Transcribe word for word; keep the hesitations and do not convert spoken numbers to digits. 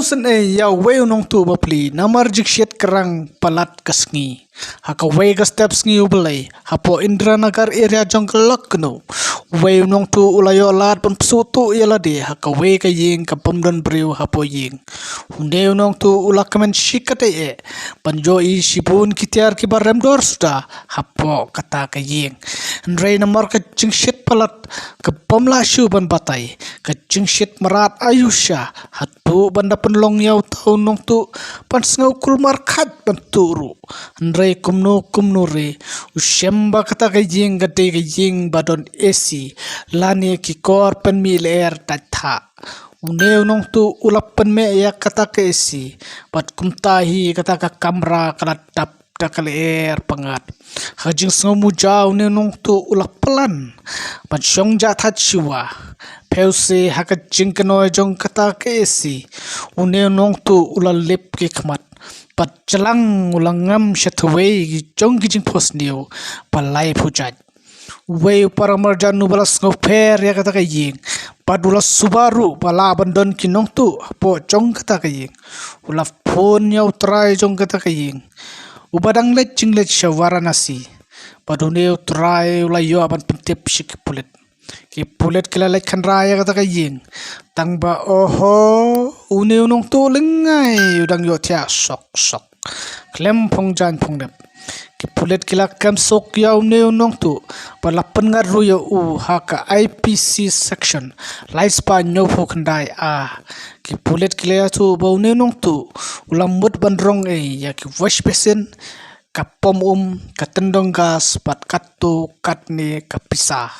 Sngewsih ïa uwei u nongtuh bapli namar jingshit krang palat ka sngi. Ha kawei ka step sngi U Blei, hapoh Indiranagar area jong ka Lucknow, uwei u nongtuh u la ïoh lad ban pynsuhtuh ïa lade ha kawei ka ïing kaba ym don briew hapoh ïing. Une u nongtuh u la kmen shikatdei eh ban ïohi shibun ki tiar kiba rem dor suda hapoh kata ka ïing. Hynrei namar ka jingshit palat kaba ym lah shuh ban batai, ka jingshit mrad aiu sha, haduh ban da pynlong ïa uta u nongtuh ban sngew kulmar khat ban tuh ruh. Hynrei kumno kumno ruh, u shem ba kata ka ïing ka dei ka ïing ba don A C lane ki kor pynmih lyer dait thah. Une u nongtuh u la pynmih ïa kata ka A C, bad kumta hi kata ka kamra ka la dap da ka lyer pyngngad. Ha ka jingsngew muja une u nongtuh u la plan ban shong jah thait shuwa. Pyrshah ha ka jingkynnoh jong kata ka A C, une u nongtuh u la lip ki khmat bad jlang u la ngam sha thawei jong ki jingphohsniew ba laiphew jait. Uwei u paramarjan uba la sngewpher ïa kata ka ïing bad u la suba ruh ba lah ban don ki nongtuh hapoh jong kata ka ïing, u la phone ïa u trai jong kata ka ïing, uba dang leit jingleit sha Varanasi. Bad une u trai u la ïoh ban pyntip sha ki pulit. Ki pulit ki la leit khynra ïa kata ka ïing, tang ba oho, une u nongtuh lyngngai u dang ïohthiah sok sok khlem phong jan phong dep. Ki pulit ki la kem suk ïa une u nongtuh bad la pynngat ruh ïa u ha ka I P C section lai spah hynñiewphew khyndai A. Ki pulit ki la ïathuh ba une u nongtuh u la mut ban rong ei ïa ki wash basin, ka pom um, ka tyndong gas bad katto katne ka pisa.